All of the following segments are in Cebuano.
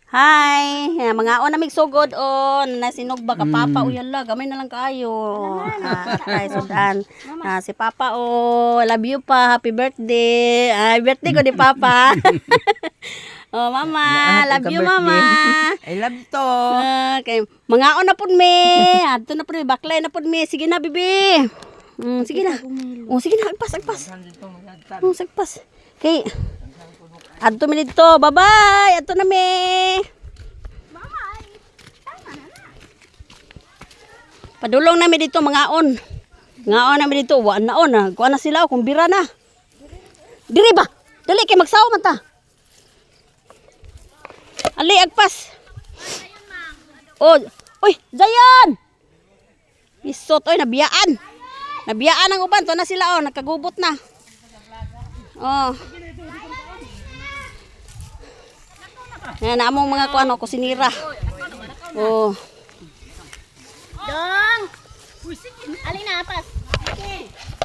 Hi, mga na sugod o nasinog ba ka papa o yala, gamay na lang kaayo. Ah, ay sudan. Ah, si papa o, love you pa, happy birthday. Ah, birthday ko ni papa. Oh, mama, love you, mama. I love to. Ah, kay mangaon na pud mi. Adto na pud mi, baklay na pud mi. Sige na, bibi. Sige na. Oh, sige na, agpas, agpas. Oh, sagpas. Kay adto mi didto. Bye-bye. Adto na mi. Padulong nami dito mangaon. Ngaon nami dito, wa na on. Kuha na sila oh, kung bira na. Diri ba? Dali kay magsawa man ta. Ali agpas. Oh, uy, Zayan! Isot, oy, nabiyaan. Nabiyaan ang uban. To na sila, oh, nagkagubot na. Oh. Yan, among mga kuano, kusinira. Oh. Dong! Alin na, pas?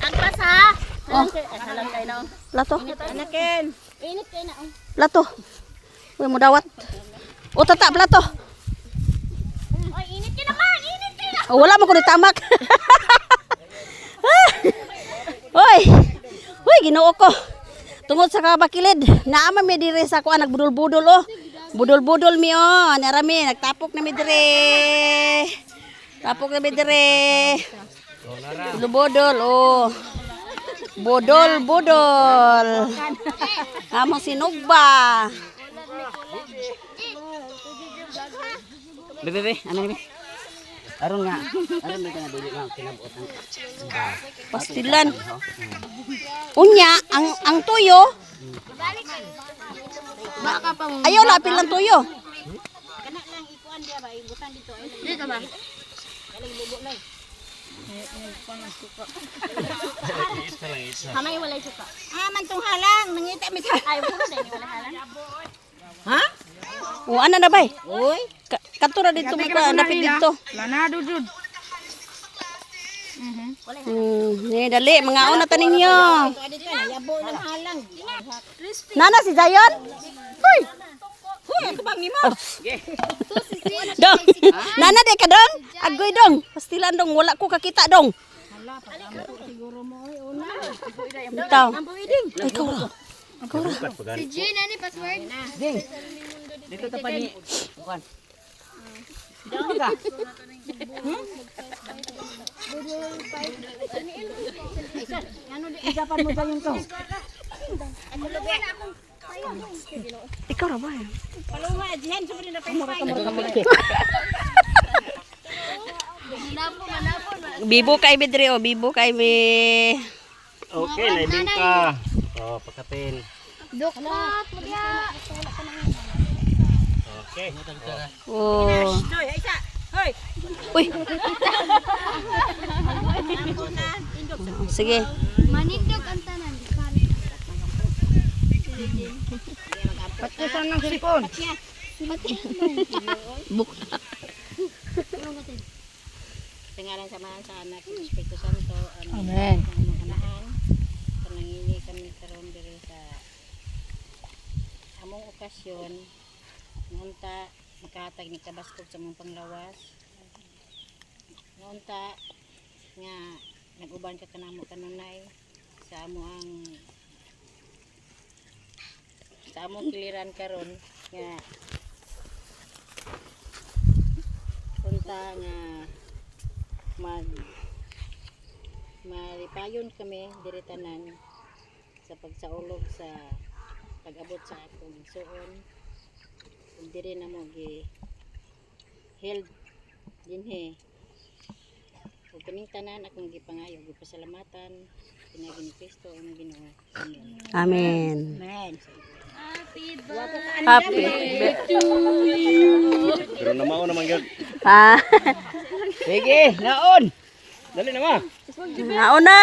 Agpas ha! Oh. Halang kayo na. Plato. Anakin! Init kayo na. Plato. Uy, mudawat. O, tata, plato. Oy, init kayo naman! Init kayo na! Oh, wala mo ko tamak. Oy. Uy, Ginoo ko. Tungod sa kabakilid, naama mi dire sa kuan nagbudol-budol oh. Budol-budol mi oh, nara mi nagtapok na mi dire. Tapok na mi dire. Budol oh. Budol budol. Amo sinugba. Bebe, bebe, ano ni? Aron nga. Aron may kana dili nga kinabuot ang Pastilan. Unya, ang tuyo. Ayaw la pilang tuyo. Dito ba? Kamay walay suka. Ah, mantong halang. Nangita mi sa... Ay, puro na walay halang. O ana na bay? Uy! Kadto ra dito may kuan napit dito. Lanado jud. Ni dali mga una ta ninyo. Yabo ng halang. Nana si Zion? Hoy. Huy, ito bang nimo? Dong. Nana di ka dong? Agoy dong. Pastilan dong wala ko kakita dong. Bitaw. Ay, ikaw ra. Si Jean, ano password? Dito ta pa ni. Bukan. Ikaw ra ba? Palunga, Jean, sumuli na pa. Bibo kay mi diri oh, bibo kay mi. Okay, naibing ka. Oh, pagkapin. Dukot, mudya. Okay. Oh. Uy. Sige. Manindog ang tanan. Patisan ng cellphone. Sa ngalan sa Amahan, sa Anak, sa Espiritu Santo. Amen. Amen. Sa among Amahan, panangini kami karon diri sa among okasyon. Ngunta makahatag ni kabaskog sa among panglawas. Ngunta nga nag-uban ka kanamo kanunay sa amo ang sa among kiliran karon nga unta nga mag malipayon kami diri tanan sa pagsaulog sa pag-abot sa akong igsuon ug diri na mo gi held dinhi ug kining tanan akong gipangayo gipasalamatan pinaagi ni Kristo ang Ginoo. Amen. Amen. Amen. Happy. Pero namao naman gyud. Ah, Sige, naon. Dali na ma. nauna.